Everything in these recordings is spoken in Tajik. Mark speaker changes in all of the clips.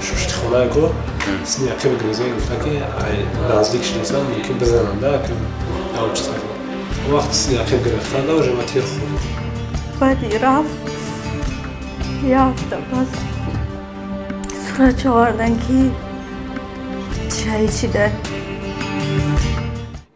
Speaker 1: Шуштихонако сини ақиби греза гуфта ки наздик шидасан мумкин бизананда чиз вақт сини ақиб гирифтанда уже ма тир хӯрд.
Speaker 2: Баъди рафт як ҳафта пас сурат овардан ки шаҳид шида.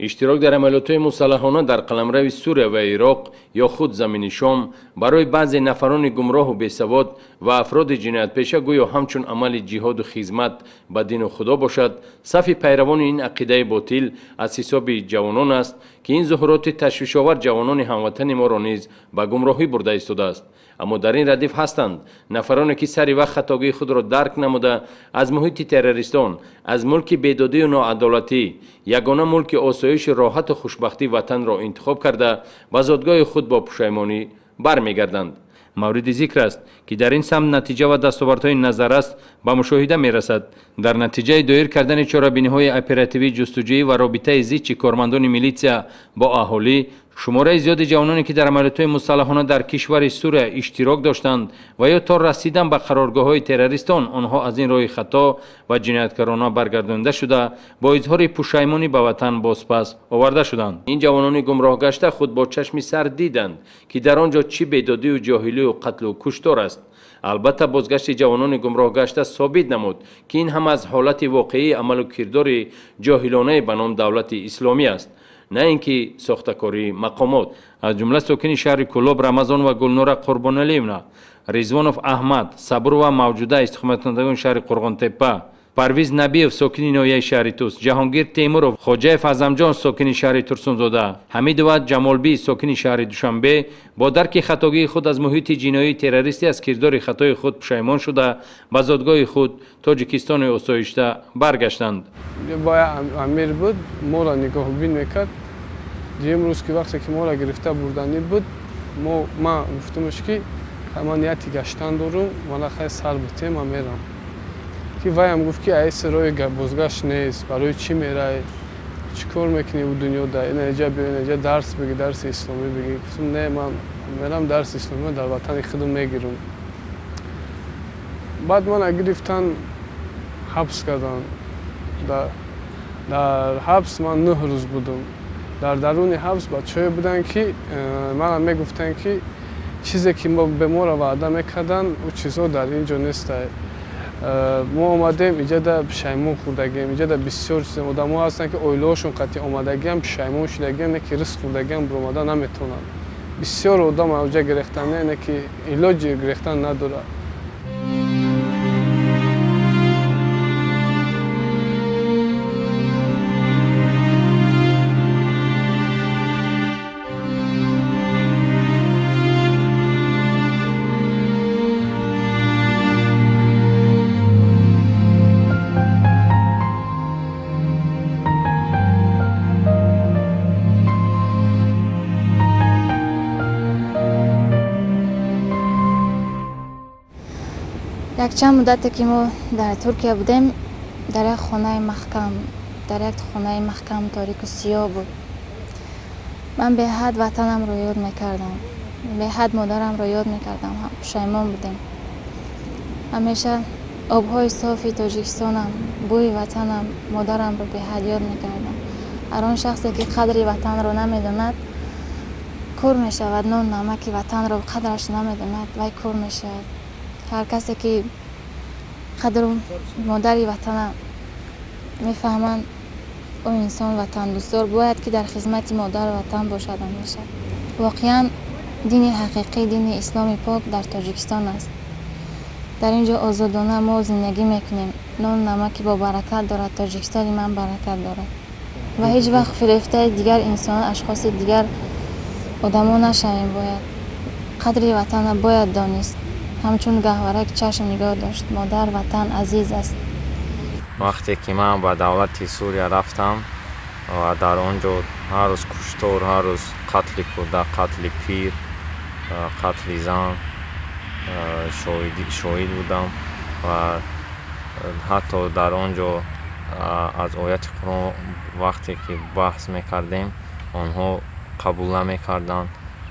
Speaker 3: Иштирок дар амалиётҳои мусаллаҳона дар қаламрави Сурия ва Ироқ ё худ замини Шом барои баъзе нафарони гумроҳу бесавод ва афроди ҷиноятпеша гӯё ҳамчун амали ҷиҳоду хизмат ба дину худо бошад, сафи пайравони ин ақидаи ботил аз ҳисоби ҷавонон аст, ки ин зуҳуроти ташвишовар ҷавонони ҳамватани моро низ ба гумроҳӣ бурда истодааст. Аммо дар ин радиф ҳастанд нафароне ки сари вақт хатогии худро дарк намуда аз муҳити террористон, аз мулки бедодию ноадолатӣ, ягона мулки осоиши роҳату хушбахтии ватанро интихоб карда ба зодгоҳи худ бо пушаймонӣ бармегарданд. Мавриди зикр аст, ки дар ин самт натиҷа ва дастовардҳои назаррас ба мушоҳида мерасад. Дар натиҷаи доир кардани чорабиниҳои оперативӣ, ҷустуҷӯӣ ва робитаи зичи кормандони милитсия бо аҳолӣ, шумораи зиёди ҷавононе ки дар амалиётҳои мусаллаҳона дар кишвари Сурия иштирок доштанд ва ё то расидан ба қароргоҳҳои террористон онҳо аз ин роҳи хато ва ҷинояткорона баргардонида шуда бо изҳори пушаймонӣ ба ватан бозпас оварда шуданд. Ин ҷавонони гумроҳгашта худ бо чашми сар диданд, ки дар он ҷо чӣ бедодию ҷоҳилию қатлу куштор аст. Албатта бозгашти ҷавонони гумроҳгашта собит намуд, ки ин ҳам аз ҳолати воқеии амалу кирдори ҷоҳилонае ба ном давлати исломӣ аст, на ин ки сохтакории мақомот. Аз ҷумла сокини шаҳри Кӯлоб Рамазон ва Гулнора Қурбоналиевна, Ризвонов Аҳмад, Сабурова Мавҷуда, истиқоматкунандагони шаҳри Қурғонтеппа, Парвиз Набиев, сокини ноҳияи шаҳри Тус, Ҷаҳонгир Темуров, Хоҷаев Аъзамҷон, сокини шаҳри Турсунзода, Ҳамидова Ҷамолбӣ, сокини шаҳри Душанбе бо дарки хатогии худ аз муҳити ҷиноии террористӣ аз кирдори хатои худ пушаймон шуда ба зодгоҳи худ Тоҷикистони осоишта баргаштанд.
Speaker 4: Бояд амир буд, моро нигоҳбин мекард. Дуюм рӯз ки вақте ки моро гирифта бурданӣ буд, ман гуфтамш ки ман нияти гаштан дорум, мана хай сар битем, ман мерам. Ки вайам гуфт ки айси роҳи бозгашт нест, барои чӣ мерай, чӣ кор мекунӣ ӯ дунёда, инаҷа биё, инаҷа дарс бигӣ, дарси исломӣ бигӣ. Гуфтам не, ман мерам дарси исломӣ дар ватани худам мегирам. Баъд мана гирифтан, ҳабс карданд. Дар ҳабс ман 9 рӯз будам. Дар даруни ҳабс бачаҳое буданд ки мана мегуфтанд ки чизе ки ба моро ваъда мекарданд, ӯ чизҳо дар ин ҷо нестай. Мо омадем иҷада пушаймон хӯрдагием, иҷада бисёр чиз одамо ҳастанд ки оилаҳошон қатъи омадагиам, пушаймон шудагиам, не ки ризқ хӯрдагиам биромада наметавонанд. Бисёр одам авҷа гирехтан, не ки илоҷи гирехтан надорад.
Speaker 5: Якчанд муддате ки мо дар Туркия будем, дар як хонаи маҳкам, дар як хонаи маҳкам торику сиёҳ буд. Ман беҳад ватанамро ёд мекардам, беҳад модарамро ёд мекардам, пушаймон будем. Ҳамеша обҳои софи Тоҷикистонам, бӯи ватанам, модарамро беҳад ёд мекардам. Ҳар он шахсе ки қадри ватанро намедонад, кур мешавад, нон намаки ватанро қадраш намедонад, вай кур мешавад. Ҳар касе ки қадру модари ватана мефаҳманд, ӯ инсон ватандӯстдор бояд ки дар хизмати модару ватан бошад ҳамеша. Воқеан дини ҳақиқӣ, дини исломи пок дар Тоҷикистон аст. Дар ин ҷо озодона мо зиндагӣ мекунем. Нон намаки бо баракат дорад, Тоҷикистони ман баракат дорад. Ва ҳеҷ вақт фирефтаи дигар инсонон, ашхоси дигар одамо нашавем бояд. Қадри ватана бояд донист. Ҳамчун гаҳвораи чашм нигоҳ дошт. Модар ватан азиз аст.
Speaker 6: Вақте ки ман ба давлати Сурия рафтам ва дар он ҷо ҳар рӯз куштор, ҳар рӯз қатли кӯдак, қатли пир, қатли зан шоҳид будам ва ҳатто дар он ҷо аз ояти Қуръон вақте ки баҳс мекардем, онҳо қабул намекарданд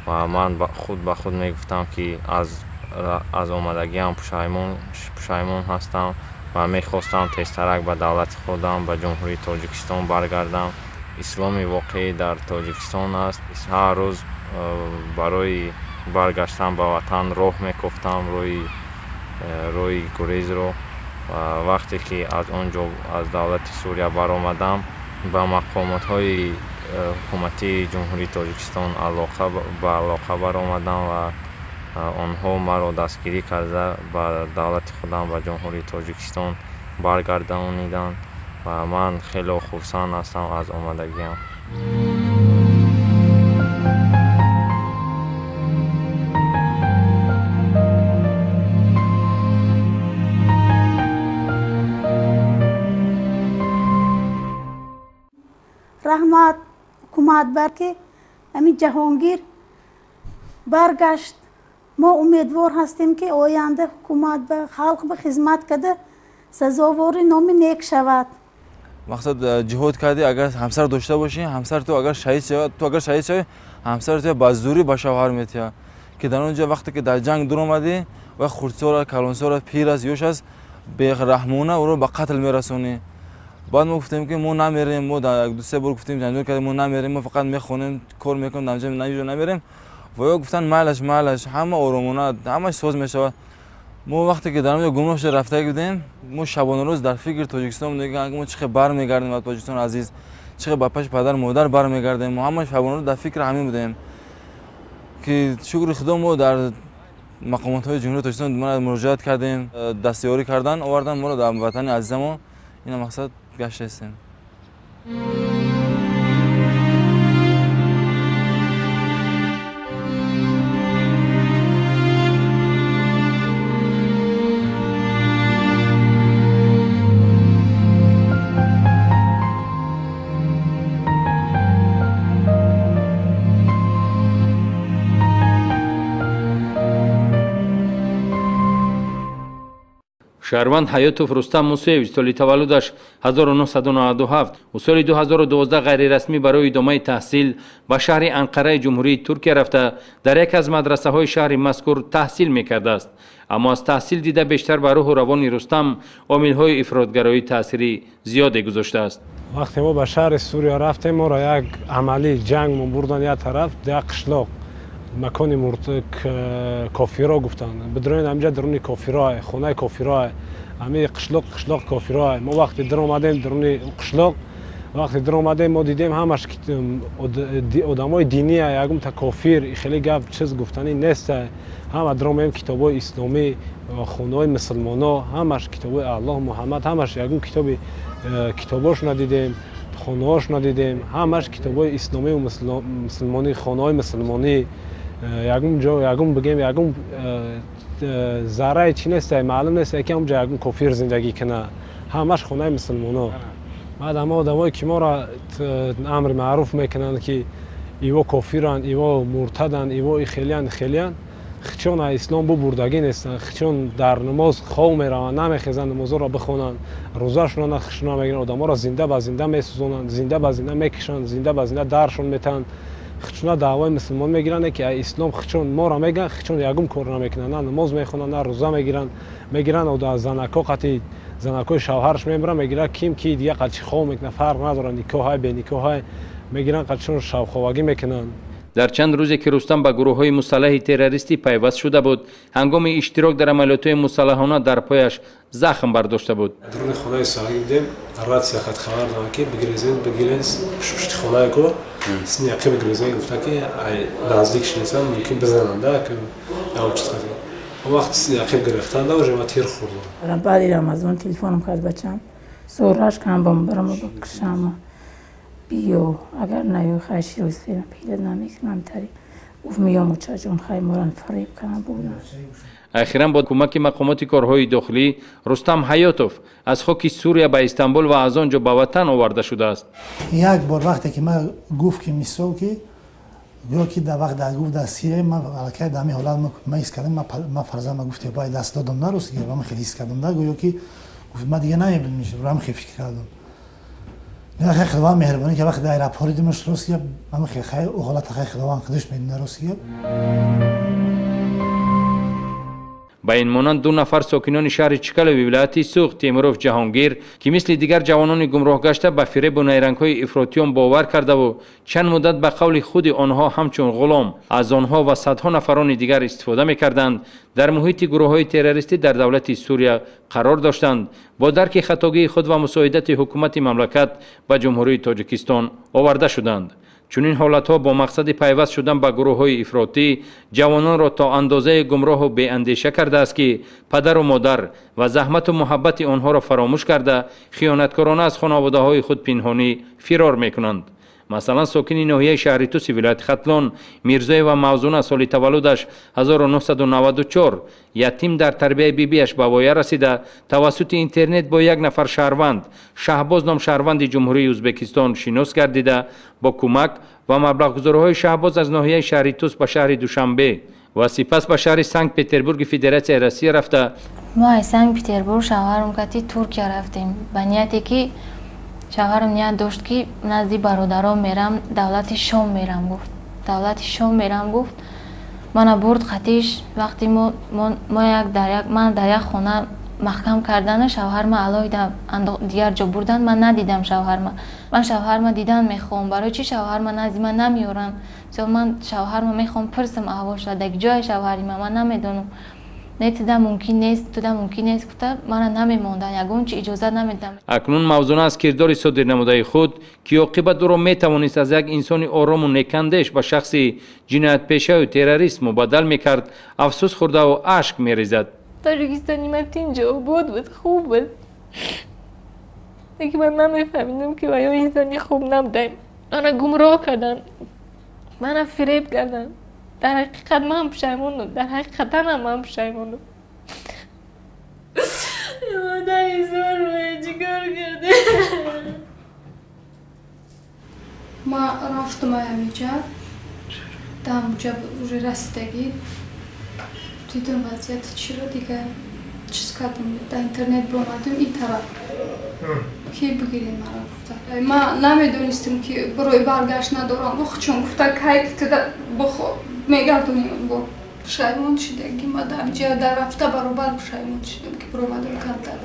Speaker 6: Ва ман худ ба худ мегуфтам, ки аз омадагиам пушаймон ҳастам ва мехостам тезтарак ба давлати худам, ба Ҷумҳурии Тоҷикистон баргардам. Исломи воқеӣ дар Тоҷикистон аст. Ҳар рӯз барои баргаштан ба ватан роҳ мекофтам, роҳи гурезро. Вақте ки аз он ҷо, аз давлати Сурия баромадам, ба мақомотҳои ҳукуматии Ҷумҳурии Тоҷикистон ба алоқа баромадам ва онҳо маро дастгирӣ карда ба давлати худам, ба Ҷумҳурии Тоҷикистон баргардониданд ва ман хеле хурсанд ҳастам аз омадагиам.
Speaker 7: Раҳмат ҳукумат бар, ки ҳамин Ҷаҳонгир баргашт. Мо умедвор ҳастем, ки оянда ҳукумат ба халқ ба хизмат карда сазовори номи нек шавад.
Speaker 8: Мақсад ҷиҳод кардӣ, агар ҳамсар дошта бошӣ, ҳамсар ту агар шаҳид шавад, ту агар шаҳид шавӣ, ҳамсар ту ба зӯрӣ ба шавҳар метиҳад, ки дар он ҷо вақте ки дар ҷанг дур омадӣ ва хурдсол, калонсол, пир аст, ёш аст, бераҳмона ӯро ба қатл мерасонӣ. Баъд мо гуфтем, ки мо намерем. Мо дар ду се бор гуфтем, ҷанҷол кардем, мо намерем, мо фақат мехонем, кор мекунем, дар ҷо намерем. Ва ё гуфтанд майлаш, майлаш, ҳама оромона, ҳамаш соз мешавад. Мо вақте ки дар он ҷо гумроҳ шуда рафтагӣ будем, мо шабонарӯз дар фикри Тоҷикистон будем, ки мо чӣ хел бармегардем ба Тоҷикистони азиз, чӣ хел ба паши падару модар бармегардем. Мо ҳама шабонарӯз дар фикри ҳамин будем, ки шукри Худо мо дар мақомотҳои Ҷумҳурии Тоҷикистон муроҷиат кардем, дастёрӣ кардан, овардан моро дар ватани азизамо. Ина мақсад гаштаистем.
Speaker 3: Шаҳрванд Ҳаётов Рустам Мусоевич соли таваллудаш 1997 ӯ соли 2012 ғайрирасмӣ барои идомаи таҳсил ба шаҳри Анқараи Ҷумҳурии Туркия рафта, дар яке аз мадрасаҳои шаҳри мазкур таҳсил мекардааст. Аммо аз таҳсил дида бештар ба рӯҳу равони Рустам омилҳои ифротгароӣ таъсири зиёде гузоштааст.
Speaker 1: Вақте мо ба шаҳри Сурия рафтем, моро як амалӣ ҷанг мо бурданд як тараф, як қишлоқ, макони кофиро гуфтанд. Бидроен ҳамҷа даруни кофиро, хонаи кофиро, ҳами қишлоқ, қишлоқ кофиро. Мо вақте дар омадем даруни қишлоқ, вақте дар омадем, мо дидем ҳамаш одамои диния, ягумта кофир хеле гап чиз гуфтанӣ нест. Ҳама дар омадем китобҳои исломӣ, хонаҳои мусулмоно, ҳамаш китобҳои Аллоҳ, Муҳаммад, ҳамаш ягум китоби китобошона дидем, хонаҳошона дидем, ҳамаш китобҳои исломию мусулмонӣ, хонаҳои мусулмонӣ. Ягум ҷо, ягум бигем, ягум зарраи чӣ нест, маълум нест, ки ҳамҷо ягум кофир зиндагӣ кунад. Ҳамаш хонаи мусулмоно. Баъд ҳама одамое ки моро амри маъруф мекунанд, ки иво кофиранд, иво муртаданд, иво хелиянд, хелиянд, хичон аз ислом бубурдагӣ нестанд, хичон дар намоз хов мераванд, намехезанд намозҳоро бихонанд, рӯзашонро хишона мегиранд, одаморо зинда ба зинда месӯзонанд, зинда ба зинда мекушанд, зинда ба зинда даршон метаҳанд. Хичона даъвои мусулмон мегиранд, ки ислом хичон моро мегӯянд, хичон ягум кор намекунанд, на намоз мехонанд, на рӯза мегиранд. Мегиранд занако қати занакои шавҳараш мебаранд, мегиранд ким ки дига қати хов мекунад, фарқ надорад, никоҳай беникоҳай, мегиранд қатишон шавховагӣ мекунанд.
Speaker 3: Дар чанд рӯзе ки Рустам ба гурӯҳҳои мусаллаҳи террористӣ пайваст шуда буд, ҳангоми иштирок дар амалиётҳои мусаллаҳона дар пояш захм бардошта буд.
Speaker 1: Даруни хонаи соҳиб будем, ратсия хат хабар доданд, ки бигирезен, бигирен пушти хонаи ко сини ақиб бигирезен, гуфта ки наздик шинесам мумкин бизананда, ки ягон чиз хати. Он вақт сини ақиб гирифтанда уже ма тир хӯрдам.
Speaker 9: Баъди Рамазон телефонам кард бачам, зораш кунам бо барам бикушам, биё, агар наёй хай широз фирма пида намекунам тари. Гуфт меём учаҷон, хай моран фареб кунам бурдам.
Speaker 3: Ахиран бо кӯмаки мақомоти корҳои дохилӣ Рустам Ҳаётов аз хоки Сурия ба Истанбул ва аз он ҷо ба ватан оварда шудааст.
Speaker 10: Як бор вақте ки ман гуфт, ки мисол ки гӯё ки дар вақт дар гуфт дар Сирия, ман аллакай дар ҳамин ҳолат ман ҳис кардам, ман фарзандам гуфт бояд даст додам на рӯз, ман хеле ҳис кардам, на гӯё ки гуфт ман дига намебинам, рам хеле фикр кардам. Не худованд меҳрубонӣ ки вақте дар аэропорт дидимаш рост гап ман хай ӯ ҳолат хай худованд худаш медонад рост гап.
Speaker 3: Ба ин монанд ду нафар сокинони шаҳри Чкалови вилояти Суғд Темуров Ҷаҳонгир, ки мисли дигар ҷавонони гумроҳгашта ба фиребу найрангҳои ифротиён бовар кардаву чанд муддат ба қавли худи онҳо ҳамчун ғулом аз онҳо ва садҳо нафарони дигар истифода мекарданд, дар муҳити гурӯҳҳои террористӣ дар давлати Сурия қарор доштанд, бо дарки хатогии худ ва мусоидати ҳукумати мамлакат ба Ҷумҳурии Тоҷикистон оварда шуданд. Чунин ҳолатҳо бо мақсади пайваст шудан ба гурӯҳҳои ифротӣ ҷавононро то андозаи гумроҳу беандеша кардааст, ки падару модар ва заҳмату муҳаббати онҳоро фаромӯш карда, хиёнаткорона аз хонаводаҳои худ пинҳонӣ фирор мекунанд. Масалан, сокини ноҳияи шаҳри Туси вилояти Хатлон Мирзоева Мавзуна соли таваллудаш 1994 ятим дар тарбияи бибиаш ба воя расида, тавассути интернет бо як нафар шаҳрванд Шаҳбоз ном шаҳрванди Ҷумҳурии Ӯзбекистон шинос гардида, бо кӯмак ва маблағгузориҳои Шаҳбоз аз ноҳияи шаҳри Тус ба шаҳри Душанбе ва сипас ба шаҳри Санкт Петербурги Федератсияи Россия рафта.
Speaker 5: Мо аз Санкт Петербург шавҳарам кати Туркия рафтем ба нияте ки шавҳарам ният дошт, ки назди бародарон мерам, давлати Шом мерам гуфт. Давлати Шом мерам гуфт. Мана бурд қатиш. Вақти мо ман дар як хона маҳкам кардана, шавҳарма алоҳида дигар ҷо бурдан, ман надидам шавҳарма. Ман шавҳарма дидан мехоҳам. Барои чӣ шавҳарма назди ман намеорам? Мисол, ман шавҳарма мехоҳам пурсам аҳволша, дар ҷои шавҳари ман, ман намедонам. Не, туда мумкин нест, туда мумкин нест гуфта, мана намемонданд, ягон чи иҷозат намедам.
Speaker 3: Акнун Мавзуна аз кирдори содир намудаи худ, ки оқибат ӯро метавонист аз як инсони орому некандеш ба шахси ҷиноятпешаю террорист мубаддал мекард, афсӯс хӯрдаву ашк мерезад.
Speaker 11: Тоҷикистони ман тинҷ обод буд, хуб буд. Лекин ман намефаҳмидам, ки ваё инсони хуб набудем. Мана гумроҳ карданд, мана фиреб карданд. Дар ҳақиқат ман пушаймонам, дар ҳақиқатанам ман пушаймонам. Модари зор, чикор карде?
Speaker 12: Ма рафтам ҳамиҷа, дар ҳамуҷа уже расидагӣ дидам вазъияти чиро, дигар чиз кардам, дар интернет биромадам ин тараф ки бигирем мара гуфта. Ман намедонистам, ки барои баргашт надорам. Чун гуфта кай туда бохо мегардонем бо пушаймон шидаги ма дар ҷа дар рафта баробар пушаймон шидам, ки баромадам камтар.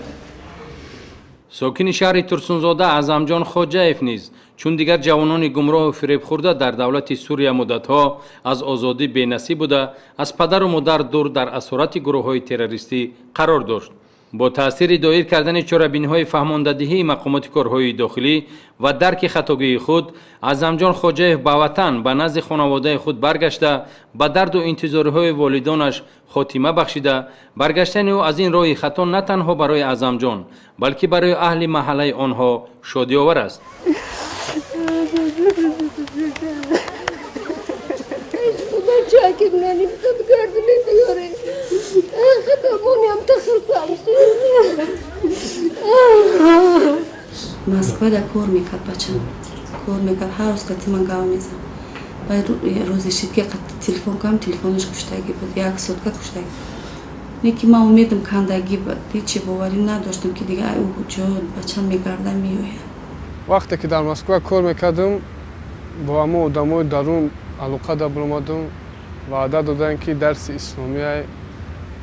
Speaker 3: Сокини шаҳри Турсунзода Аъзамҷон Хоҷаев низ чун дигар ҷавонони гумроҳу фиребхӯрда дар давлати Сурия муддатҳо аз озодӣ бенасиб буда, аз падару модар дур дар асорати гурӯҳҳои террористӣ қарор дошт. Бо таъсири доир кардани чорабиниҳои фаҳмондадиҳии мақомоти корҳои дохилӣ ва дарки хатогии худ, Аъзамҷон Хоҷаев ба ватан ба назди хонаводаи худ баргашта, ба дарду интизориҳои волидонаш хотима бахшида. Баргаштани ӯ аз ин роҳи хато на танҳо барои Аъзамҷон, балки барои аҳли маҳаллаи онҳо шодиовар аст.
Speaker 13: Москвада кор мекард бачам, кор мекард, ҳар рӯз қати ман гав мезад. Баъд рӯзе шид, ки телефон кардам, телефонаш куштагӣ буд, як сутка куштагӣ. Не ки ман умедам кандагӣ буд, ҳечи боварӣ надоштам, ки дига ай ӯ ҷо бачам мегарда меояд.
Speaker 4: Вақте ки дар Москва кор мекардам, бо ҳамон одамои дарун алоқа даромадам, ваъда доданд, ки дарси исломия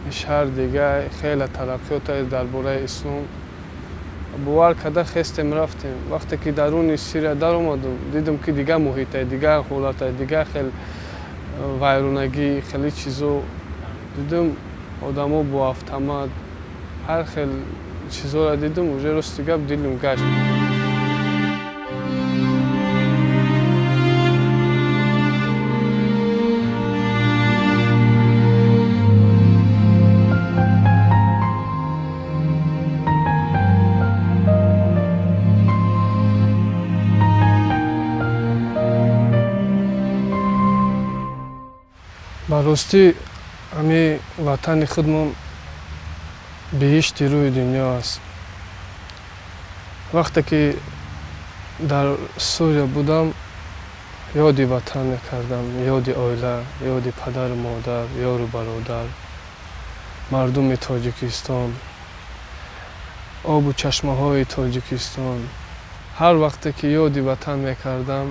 Speaker 4: шаҳр дига хеле тараққиёт дар бораи ислом. Бовар карда хестем, рафтем. Вақте ки даруни Сирия даромадам, дидам, ки дигар муҳите, дигар ҳолате, дигар хел вайронагӣ, хеле чизо дидам, одамо бо автомат, ҳар хел чизоро дидам, уже рости гап дилам гашт. Ба ростӣ, ҳами ватани худмон биҳишти рӯи дунё аст. Вақте ки дар Сурия будам, ёди ватан мекардам, ёди оила, ёди падару модар, ёру бародар, мардуми Тоҷикистон, обу чашмаҳои Тоҷикистон. Ҳар вақте ки ёди ватан мекардам,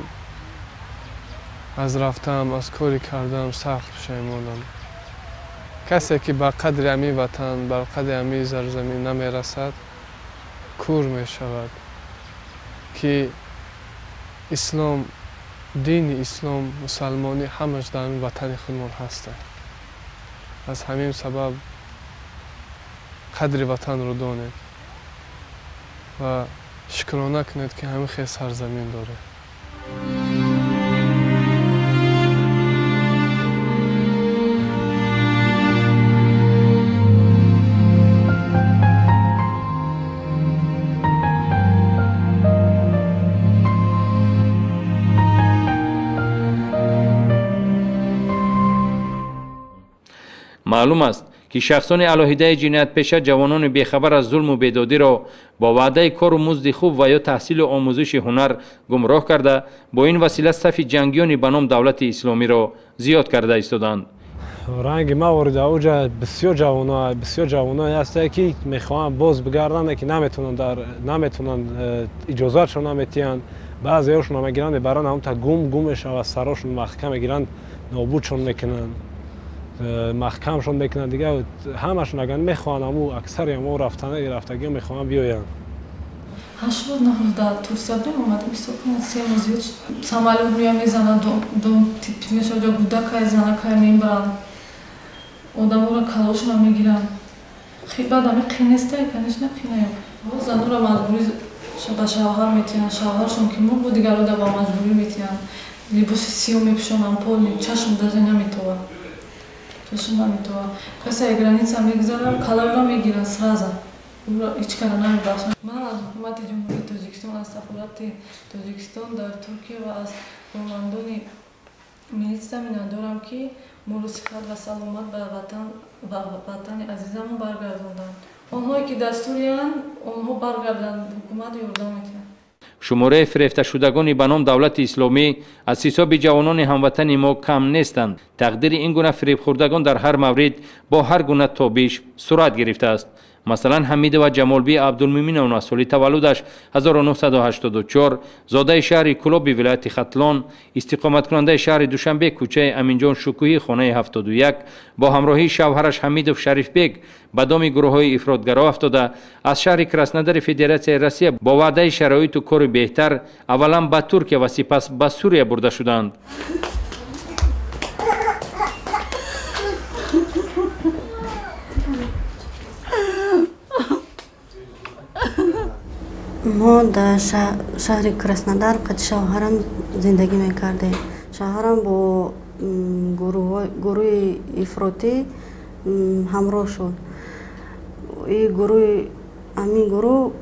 Speaker 4: аз рафтам, аз кори кардам сахт пушаймонам. Касе ки ба қадри ҳамин ватан, бар қадри ҳамин зарзамин намерасад, кур мешавад, ки ислом, дини ислом, мусалмонӣ ҳамаш дар ҳамин ватани худмон ҳастанд. Аз ҳамин сабаб қадри ватанро донед ва шукрона кунед, ки ҳамин хел сарзамин доред.
Speaker 3: Маълум аст, ки шахсони алоҳидаи ҷиноятпеша ҷавонони бехабар аз зулму бедодиро бо ваъдаи кору музди хуб ва ё таҳсилу омӯзиши ҳунар гумроҳ карда, бо ин васила сафи ҷангиёни ба ном давлати исломиро зиёд карда истоданд.
Speaker 1: Ранги маворида уҷа бисёр ҷавоное ҳастае, ки мехоҳанд боз бигарданд, ки наметавонанд, иҷозатшон наметиҳанд. Баъзеҳошон мегиранд, мебаранд, ҳамта гум мешавад, сарошон маҳкам мегиранд, нобудшон мекунанд, маҳкамшон мекунанд. Дигар ҳамашон агар мехоҳанд, ҳаму аксари ҳамо рафтагиҳо мехоҳанд биёянд.
Speaker 14: 8 рӯз 9 рӯз дар Турсия будем, омадем ҳисоб кунед, 3 моҳ зиёд шуд. Самолёт рӯя мезанад, дом типит мешавад, ҷо гудакай, занакай мебаранд, одаморо калошона мегиранд. Баъд ами қинестай, конечно, қинаё. Занора маҷбурӣ ба шавҳар метиҳанд, шавҳаршон ки мурд, бо дигарода ба маҷбурӣ метиҳанд. Либоси сиёҳ мепӯшонанд, полни чашм даже наметовад. Чашм наметова. Касе граница мегузарад, калайро мегиранд сразу. Ӯро ҳеҷ кара намебахшанд. Ман аз ҳукумати Ҷумҳурии Тоҷикистон, аз сафорати Тоҷикистон дар Туркия ва аз кормандони милитсия миннатдорам, ки моро сиҳат ва саломат ба ватани азизамон баргардонданд. Онҳое ки дар Сурияанд, онҳо баргарданд, ҳукумат ёрдам медиҳад.
Speaker 3: Шумораи фирефташудагони ба ном давлати исломӣ аз ҳисоби ҷавонони ҳамватани мо кам нестанд. Тақдири ин гуна фиребхӯрдагон дар ҳар маврид бо ҳар гуна тобиш сурат гирифтааст. Масалан, Ҳамидова Ҷамолбӣ Абдулмуминовна соли таваллудаш 1984, зодаи шаҳри Кӯлоби вилояти Хатлон, истиқоматкунандаи шаҳри Душанбе, кӯчаи Аминҷон Шукӯҳӣ, хонаи 71, бо ҳамроҳии шавҳараш Ҳамидов Шарифбек ба доми гурӯҳҳои ифротгаро афтода, аз шаҳри Краснодари Федератсияи Россия бо ваъдаи шароиту кори беҳтар аввалан ба Туркия ва сипас ба Сурия бурда шуданд.
Speaker 2: Мо дар шаҳри Краснодар қади шавҳарам зиндагӣ мекардем. Шавҳарам бо гурӯҳи ифротӣ ҳамроҳ шуд. Ҳамин гурӯҳ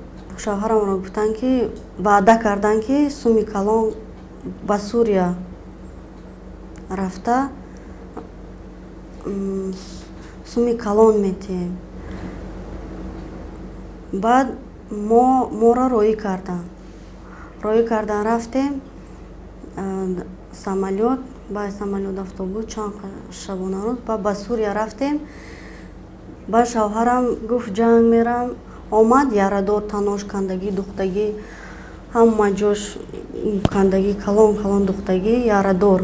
Speaker 2: шавҳарамро гуфтанд, ки ваъда карданд, ки суми калон ба Сурия рафта суми калон метиҳем. Баъд моро роӣ карданд. Роӣ кардан рафтем, самолёт, баъд самолёт автобус чанд шабонарӯз ба Сурия рафтем. Баъд шавҳарам гуфт ҷанг мерам, омад ярадор, танош кандагӣ, духтагӣ, ҳама ҷош кандагӣ, калон калон духтагӣ, ярадор.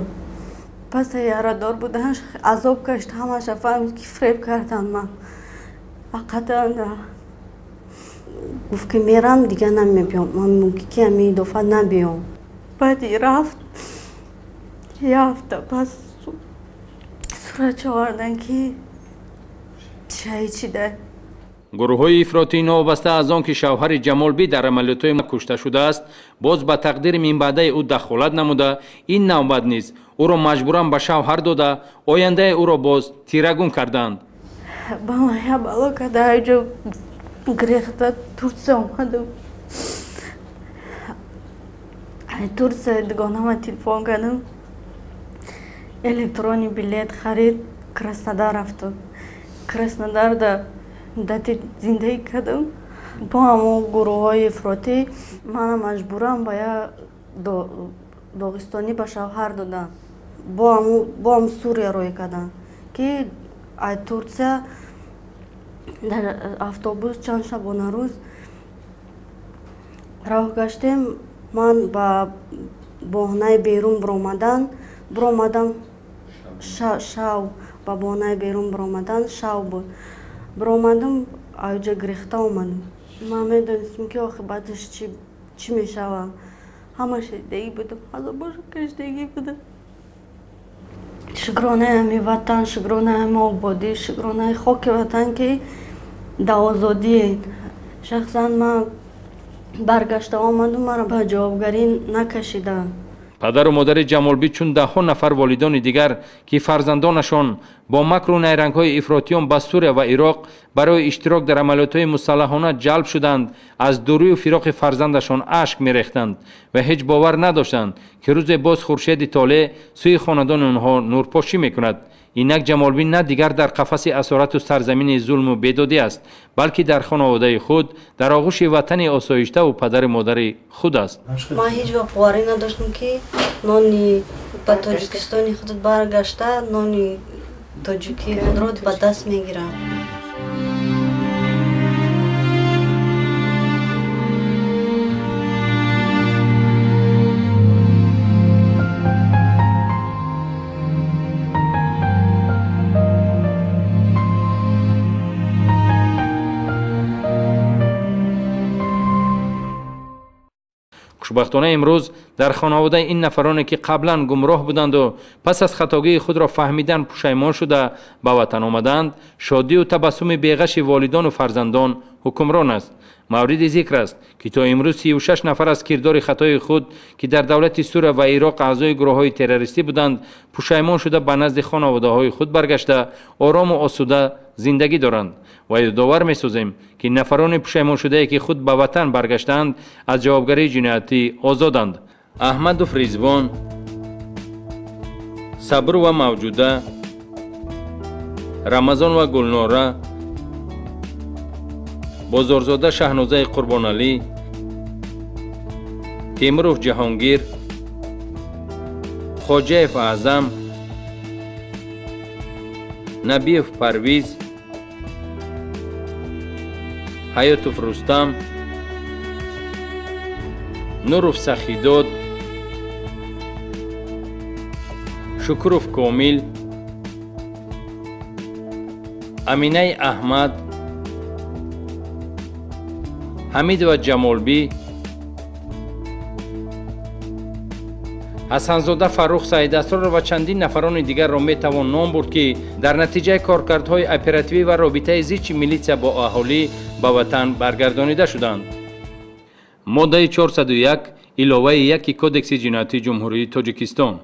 Speaker 2: Пас ярадор буданаш азоб кашт, ҳамаша фаҳмид, ки фиреб карданд ман. Ҳақиқатан гуфт, ки мерам, дигар намебиём, ман мумкин ки ҳамин дафъа набиём. Баъди рафт, як ҳафта пас сурат оварданд, ки шаҳид шуда.
Speaker 3: Гурӯҳҳои ифротӣ новобаста аз он ки шавҳари Ҷамолбӣ дар амалиётҳои кушта шудааст, боз ба тақдири минбаъдаи ӯ дахолат намуда, ин навбат низ ӯро маҷбуран ба шавҳар дода, ояндаи ӯро боз тирагун карданд.
Speaker 2: Ба ман як бало карда, ҳайҷо гирехта Турсия омадам. Турсия дугонама телефон кардам, электронный билет харид, Краснодар рафтам. Краснодарда муддати зиндагӣ кардам. Бо ҳамон гурӯҳҳои ифротӣ мана маҷбуран ба як доғистонӣ ба шавҳар доданд. Бо ҳам Сурия роҳӣ карданд, ки аз Турсия дар автобус чанд шабонарӯз роҳ гаштем. Ман ба боҳонаи берун биромадам, шав ба боҳонаи берун биромадан шав буд. Биромадам, аёҷа гирехта омадам. Ман медонистам, ки оқибаташ чӣ мешавад. Ҳама шиддагӣ будам, азобоша каштагӣ будам. Шукронаи ҳами ватан, шукронаи ҳами ободӣ, шукронаи хоки ватан, ки дар озодӣ. Шахсан ман баргашта омадум, маро ба ҷавобгарӣ накашиданд.
Speaker 3: Падару модари Ҷамолбӣ чун даҳҳо нафар волидони дигар, ки фарзандонашон бо макру найрангҳои ифротиён ба Сурия ва Ироқ барои иштирок дар амалиётҳои мусаллаҳона ҷалб шуданд, аз дурию фироқи фарзандашон ашк мерехтанд ва ҳеҷ бовар надоштанд, ки рӯзе боз хуршеди толеъ сӯи хонадони онҳо нурпошӣ мекунад. Инак Ҷамолбӣ на дигар дар қафаси асорату сарзамини зулму бедодӣ аст, балки дар хонаводаи худ, дар оғӯши ватани осоиштаву падару модари худ аст.
Speaker 2: Ман ҳеҷ вақт боварӣ надоштам, ки нони ба Тоҷикистони худ баргашта, нони тоҷикии худро ба даст мегирам.
Speaker 3: Хушбахтона имрӯз дар хонаводаи ин нафароне, ки қаблан гумроҳ буданду пас аз хатогии худро фаҳмидан пушаймон шуда ба ватан омаданд, шодию табассуми беғаши волидону фарзандон ҳукмрон аст. Мавриди зикр аст, ки то имрӯз 36 нафар аз кирдори хатои худ, ки дар давлати Сурия ва Ироқ аъзои гурӯҳҳои террористӣ буданд, пушаймон шуда ба назди хонаводаҳои худ баргашта, орому осуда зиндагӣ доранд. Ва ёдовар месозем, ки нафарони пушаймоншудае, ки худ ба ватан баргаштаанд, аз ҷавобгарии ҷиноятӣ озоданд. Аҳмадов Ризвон, Саброва Мавҷуда, Рамазон ва Гулнора, Бозорзода Шаҳнозаи Қурбоналӣ, Темуров Ҷаҳонгир, Хоҷаев Аъзам, Набиев Парвиз, Ҳаётов Рустам, Нуров Сахидод, Шукуров Комил, Аминаи Аҳмад, Ҳамидова Ҷамолбӣ, Ҳасанзода Фаррух Саидасроров ва чандин нафарони дигарро метавон ном бурд, ки дар натиҷаи коркардҳои оперативӣ ва робитаи зичи милитсия бо аҳолӣ ба ватан баргардонида шуданд. Моддаи 401 иловаи 1 Кодекси ҷиноятии Ҷумҳурии Тоҷикистон.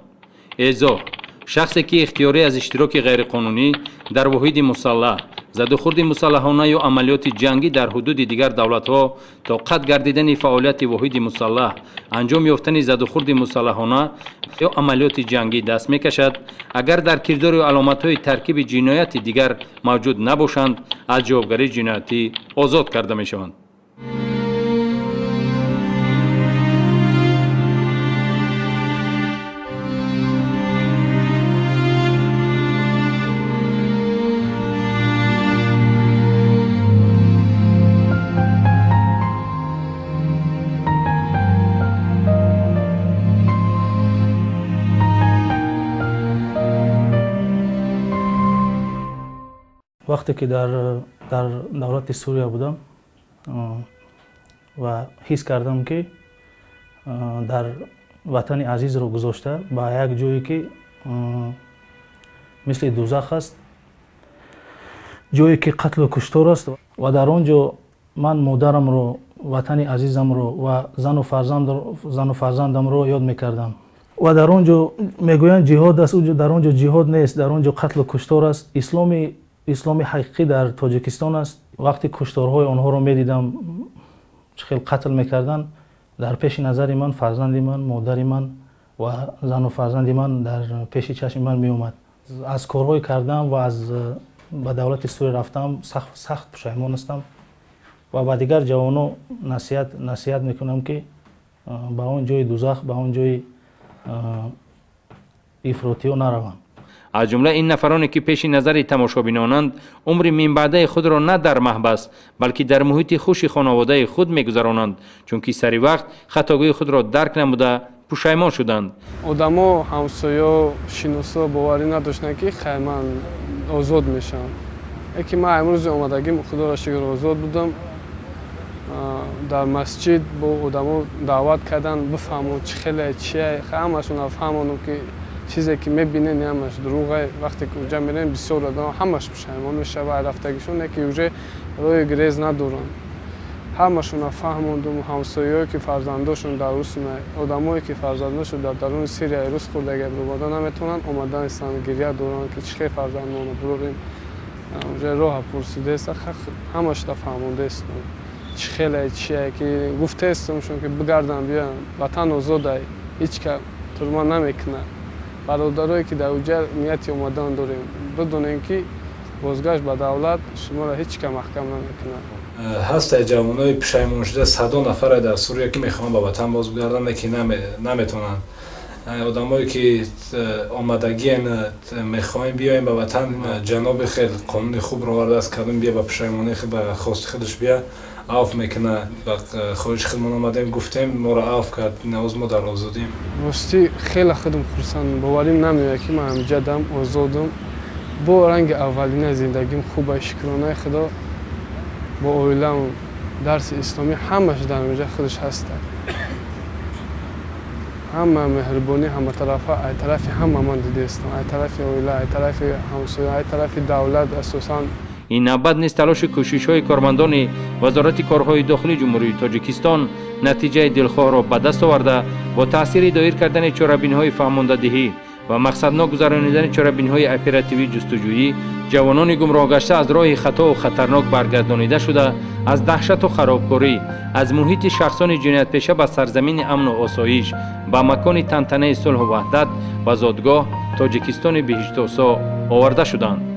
Speaker 3: Эъзо: шахсе, ки ихтиёрӣ аз иштироки ғайриқонунӣ дар воҳиди мусаллаҳ, задухурди мусаллаҳона ё амалиёти ҷангӣ дар ҳудуди дигар давлатҳо то қатъ гардидани фаъолияти воҳиди мусаллаҳ, анҷом ёфтани задухурди мусаллаҳона ё амалиёти ҷангӣ даст мекашад, агар дар кирдору аломатҳои таркиби ҷинояти дигар мавҷуд набошанд, аз ҷавобгарии ҷиноятӣ озод карда мешаванд.
Speaker 15: Вақте ки дар давлати Сурия будам ва ҳис кардам, ки дар ватани азизро гузошта ба як ҷое, ки мисли дузах аст, ҷое ки қатлу куштор аст, ва дар он ҷо ман модарамро, ватани азизамро ва зану фарзандамро ёд мекардам. Ва дар он ҷо мегӯянд ҷиҳод аст, дар он ҷо ҷиҳод нест, дар он ҷо қатлу куштор аст. Исломи ҳақиқӣ дар Тоҷикистон аст. Вақти кушторҳои онҳоро медидам, чӣ хел қатл мекарданд, дар пеши назари ман фарзанди ман, модари ман ва зану фарзанди ман дар пеши чашми ман меомад. Аз корҳое кардам ва аз ба давлати Сурия рафтам сахт пушаймон ҳастам ва ба дигар ҷавоно насиҳат мекунам, ки ба он ҷои дузах, ба он ҷои ифротиҳо нараванд.
Speaker 3: Аз ҷумла ин нафароне ки пеши назари тамошобинонанд, умри минбаъдаи худро на дар маҳбас, балки дар муҳити хуши хонаводаи худ мегузаронанд, чунки сари вақт хатогӯи худро дарк намуда пушаймон шуданд.
Speaker 4: Одамо, ҳамсоё, шиносо боварӣ надоштанд, ки хай ман озод мешавам. Яке ман имрӯзи омадагим, худоро шукр, озод будам. Дар масҷид бо одамо даъват карданд, бифаҳмон чӣ хеле чие, ҳамашонро фаҳмонам, ки чизе ки мебинен ҳамаш дурӯғе. Вақте ки уҷа мерем, бисёр одам ҳамаш пушаймон мешава рафтагишон, яке уже роҳи гирез надоранд. Ҳамашонро фаҳмондум, ҳамсояое ки фарзандошон дар рус, одамое ки фарзандошон дар даруни Сирияи рус хӯрдага баромада наметавонанд, омадан истанд, гиря доранд, ки чӣ хел фарзандмонро бурорем. Уже роҳа пурсидаеста, ҳамашро фаҳмондаестам, чӣ хеле чие, ки гуфтаестамшон, ки бигардан, биёянд, ватан озодай, ҳеҷ ка турма намекунад. Бародарое ки дар уҷа нияти омадан дорем, бидонем, ки бозгашт ба давлат шуморо ҳеҷ ка маҳкам намекунад.
Speaker 1: Ҳастае ҷавонои пушаймоншуда, садо нафаре дар Сурия, ки мехоҳанд ба ватан боз бигарданд, лекин наметавонанд. Одамое ки омадагиен, мехоҳем биёем ба ватан, ҷаноби хел қонуни хубро овардааст, кардум бия ба пушаймонии худ, ба хости худаш бия, авф мекунад. Ба хоҳиши худмон омадем, гуфтем, моро авф кард, навоз мо дар озодим.
Speaker 4: Ростӣ хеле худам хурсанд, боварим намеояд, ки ман ҳамиҷа дам озодам. Бо ранги аввалина зиндагим хуба, шукронаи Худо, бо оилам, дарси исломӣ ҳамаш дар ҳамиҷа худаш ҳастад. Ҳама меҳрубонӣ ҳаматарафа, ай тарафи ҳама ман дидаистам, ай тарафи оила, ай тарафи ҳамсоя, ай тарафи давлат асосан.
Speaker 3: Ин навбат низ талошу кӯшишҳои кормандони Вазорати корҳои дохилии Ҷумҳурии Тоҷикистон натиҷаи дилхоҳро ба даст оварда, бо таъсири доир кардани чорабиниҳои фаҳмондадиҳӣ ва мақсаднок гузаронидани чорабиниҳои оперативӣ ҷустуҷӯӣ, ҷавонони гумроҳгашта аз роҳи хатову хатарнок баргардонида шуда, аз даҳшату харобкорӣ, аз муҳити шахсони ҷиноятпеша ба сарзамини амну осоиш, ба макони тантанаи сулҳу ваҳдат ва зодгоҳ Тоҷикистони биҳиштосо оварда шуданд.